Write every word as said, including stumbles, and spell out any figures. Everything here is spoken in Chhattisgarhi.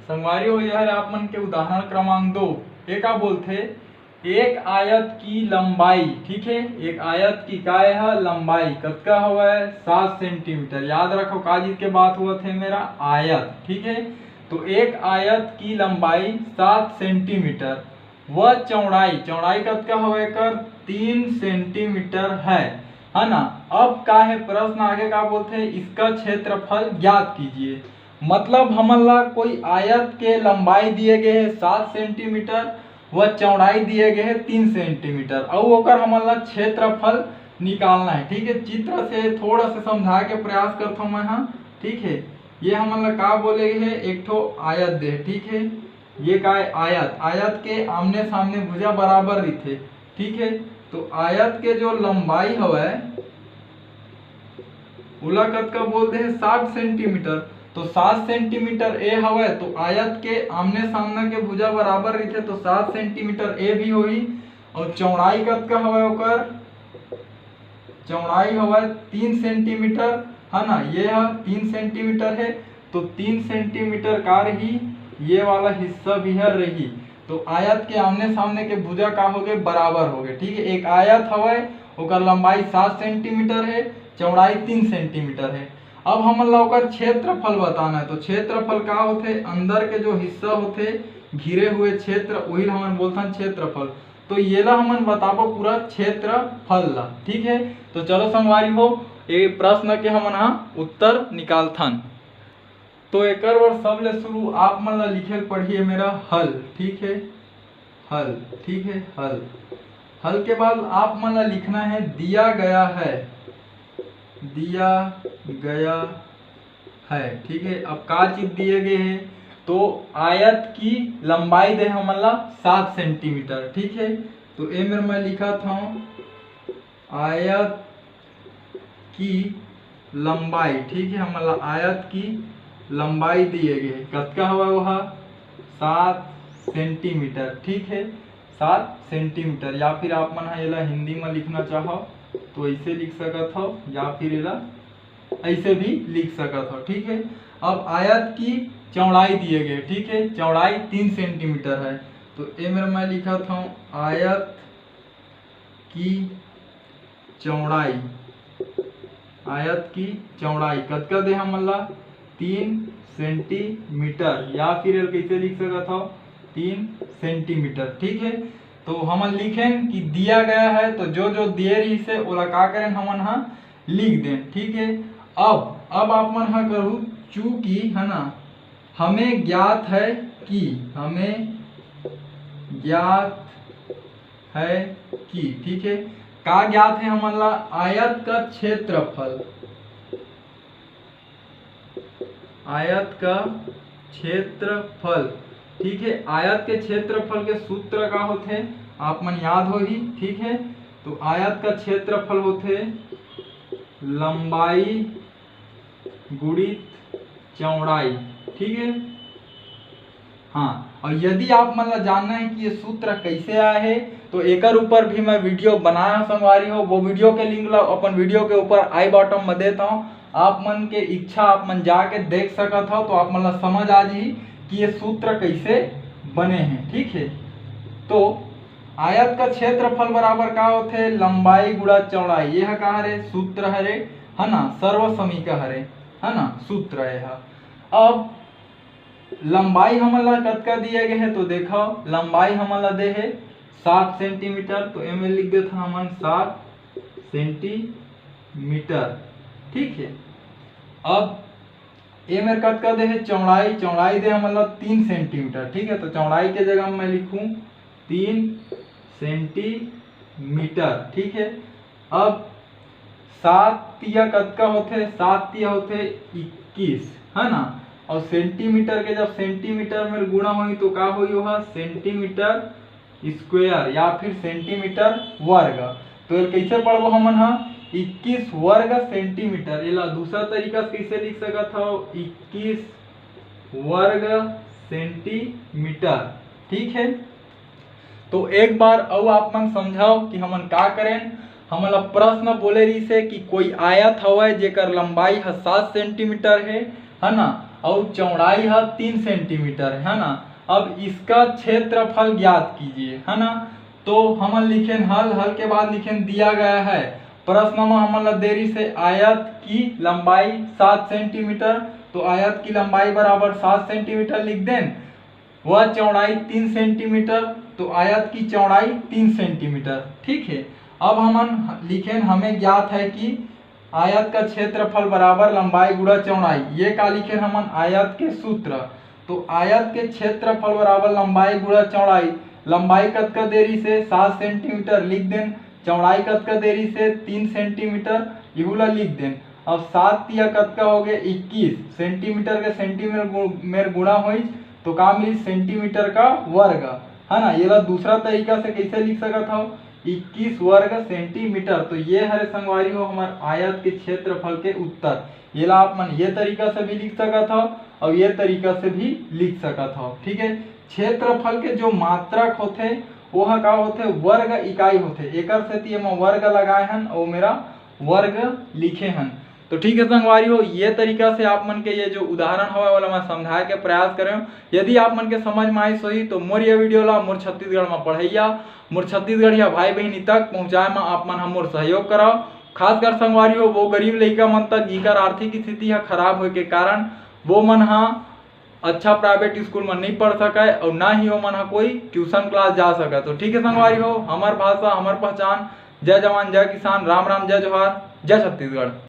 संगवारी हो, यह हरे आप मन के उदाहरण क्रमांक दो। ये का बोलथे? एक आयत की लंबाई, ठीक है, एक आयत की काय है लंबाई कतका हवय? सात सेंटीमीटर। याद रखो, का चीज के बात होवत हे? मेरा आयत, ठीक है। तो एक आयत की लंबाई सात सेंटीमीटर व चौड़ाई, चौड़ाई कतका हवय एकर? तीन सेंटीमीटर है, है ना। अब का है प्रश्न, आगे का बोलथे? इसका क्षेत्रफल ज्ञात कीजिए। मतलब हमन ला कोई आयत के लंबाई दिए गए है सात सेंटीमीटर व चौड़ाई दिए गए है तीन सेंटीमीटर, अउ ओकर हमन ला क्षेत्रफल निकालना है, ठीक है। चित्र से थोड़ा सा समझा के प्रयास करथों मैं, हाँ, ठीक है। ये हमन ला का बोले है? एक ठो आयत दे, ठीक है। ये का है? आयत। आयत के आमने सामने भुजा बराबर रहिथे, ठीक है। तो आयत के जो लंबाई हवय, ओला कतका बोल दे हे? सात सेंटीमीटर। तो सात सेंटीमीटर ए हवय, तो आयत के आमने सामने के भुजा बराबर रहिथे, तो सात सेंटीमीटर ए भी होही। और चौड़ाई कतका हवय ओकर? चौड़ाई हवय तीन सेंटीमीटर, है ना, ये ह तीन सेंटीमीटर है, तो तीन सेंटीमीटर का रही, ये वाला हिस्सा भी हर रही। तो आयत के आमने सामने के भुजा का हो गए? बराबर हो गए, ठीक है। एक आयत हवय, ओकर लंबाई सात सेंटीमीटर है, चौड़ाई तीन सेंटीमीटर है। अब हमन ला ओकर क्षेत्रफल बताना है। तो क्षेत्रफल का होथे? अंदर के जो हिस्सा होथे, घिरे हुए क्षेत्र, वही ला हमन बोलथन क्षेत्रफल। तो ये ला हमन बताबो पूरा क्षेत्रफल ला, ठीक है। तो चलो संगवारी हो, ये प्रश्न के हमन हा उत्तर निकालथन। तो एकर बर सबले शुरू आप मन ला लिखे ल पड़ही, ये मेरा हल, ठीक है, हल, ठीक है, हल। हल के बाद आप मन ला लिखना है दिया गया है, दिया गया है, ठीक है। अब का चीज दिए गए है? तो आयत की लंबाई दे हमन ला सात सेंटीमीटर, ठीक है। तो ए मेर मैं लिखत हूँ आयत की लंबाई, ठीक है, हमन ला आयत की लंबाई दिए गए है। कतका हवा वो हा? सात सेंटीमीटर, ठीक है, सात सेंटीमीटर। या फिर आप मन हा एला हिंदी में लिखना चाहो तो ऐसे लिख सकत हो, या फिर एला ऐसे भी लिख सकत हो, ठीक है। अब आयत की चौड़ाई दिए गए, ठीक है, चौड़ाई तीन सेंटीमीटर है। तो ए मेर मैं लिखत हूँ आयत की चौड़ाई, आयत की चौड़ाई कतका दे हमन ला? तीन सेंटीमीटर, या फिर एल कैसे लिख सकत हो? तीन सेंटीमीटर, ठीक है। तो हमन लिखेन कि दिया गया है, तो जो जो दिए रहिस हे ओला का करेन हमन हा? लिख देन, ठीक है। अब अब आप मन हा करू, चूंकि है ना, हमें ज्ञात है कि, हमें ज्ञात है कि, ठीक है, का ज्ञात है हमन ला? आयत का क्षेत्रफल, आयत का क्षेत्रफल, ठीक है। आयत के क्षेत्रफल के सूत्र का होथे, आप मन याद होही, ठीक है। तो आयत का क्षेत्रफल होथे लंबाई गुणित चौड़ाई, ठीक है। हाँ, और यदि आप मन ला जानना है कि ये सूत्र कैसे आए है, तो एकर ऊपर भी मैं वीडियो बनाया हूँ संगवारी हो। वो वीडियो के लिंक ला अपन वीडियो के ऊपर आई बॉटम में देता हूँ। आप मन के इच्छा, आप मन जाके देख सकत हो, तो आप मन ला समझ आ जाही कि ये सूत्र कैसे बने हैं, ठीक है। तो आयत का क्षेत्रफल बराबर का होथे? लंबाई गुणा चौड़ाई। ये ह का हरे? सूत्र हरे, है ना, सर्व समीकरण हरे, है ना, सूत्र ये ह। अब लंबाई हमन ला कतका दिए गए है, तो देखो, लंबाई हमन ला दे है सात सेंटीमीटर, तो एमे लिख देथन हमन सात सेंटीमीटर, ठीक है। अब ए मेर कतका दे है? चौड़ाई, चौड़ाई दे हमन ला तीन सेंटीमीटर, ठीक है। तो चौड़ाई के जगह मैं लिखूं तीन सेंटीमीटर, ठीक है। अब सात तिया कतका होथे? सात तिया होथे इक्कीस, है ना। और सेंटीमीटर के जब सेंटीमीटर में गुणा होही तो का होही? ओहा सेंटीमीटर स्क्वायर या फिर सेंटीमीटर वर्ग। तो एला कैसे पढ़बो हमन हा? इक्कीस वर्ग सेंटीमीटर। एला दूसरा तरीका से कैसे लिख सकत हो? इक्कीस वर्ग सेंटीमीटर, ठीक है। तो एक बार अउ आप मन समझाओ कि हमन का करेन। हमन ला प्रश्न बोले रहिस हे कि कोई आयत हवय जेकर लंबाई ह सात सेंटीमीटर हे, है ना, और चौड़ाई है तीन सेंटीमीटर, है ना। अब इसका क्षेत्रफल ज्ञात कीजिए, है ना। तो हमन लिखेन हल, हल के बाद लिखेन दिया गया है। प्रश्न में हमन ला दे रहिस हे आयत की लंबाई सात सेंटीमीटर, तो आयत की लंबाई बराबर सात सेंटीमीटर लिख देन, वह चौड़ाई तीन सेंटीमीटर, तो आयत की चौड़ाई तीन सेंटीमीटर। ठीक है, अब हमन लिखेन, हमें ज्ञात है कि आयत का क्षेत्रफल बराबर लंबाई गुणा चौड़ाई। ये का लिखेन हमन, आयत के सूत्र। तो आयत के क्षेत्रफल बराबर लंबाई गुणा चौड़ाई। लंबाई कतका दे रहिस हे, सात सेंटीमीटर लिख देन। चौड़ाई कतका दे रहिस हे, तीन सेंटीमीटर, इहू ला लिख देन। अब सात तिया कतका हो गए, इक्कीस। सेंटीमीटर के सेंटीमीटर गु-, मेर गुणा होइस, तो का मिलिस, सेंटीमीटर का वर्ग, है ना। ये ला दूसरा तरीका से कैसे लिख सकत हव, इक्कीस वर्ग सेंटीमीटर। तो ये हरे संगवारी हो हमर आयत के क्षेत्रफल के उत्तर। ये ला आप मन ये तरीका से भी लिख सकत हव और ये तरीका से भी लिख सकत हव। ठीक है, क्षेत्रफल के जो मात्रक होथे, वो ह का होथे, वर्ग इकाई होथे। एकर सेती एमा वर्ग लगाए हन और मेरा वर्ग लिखे हन। तो ठीक है संगवारी हो, ये तरीका से आप मन के ये जो उदाहरण हवय, ओला मैं समझाए के प्रयास करेंव। यदि आप मन के समझ में आइस होही, तो मोर ये वीडियो ला मोर छत्तीसगढ़ में पढ़ैया, मोर छत्तीसगढ़िया भाई बहिनी तक पहुँचाए में आप मन ह मोर सहयोग करव। खासकर संगवारी हो, वो गरीब लइका मन तक, जिकर आर्थिक स्थिति ह खराब होए के कारण वो मन ह अच्छा प्राइवेट स्कूल में नहीं पढ़ सकय और ना ही वो मन ह कोई ट्यूशन क्लास जा सकय। तो ठीक है संगवारी हो, हमर भाषा, हमर पहचान। जय जवान, जय किसान, राम राम, जय जोहार, जय छत्तीसगढ़।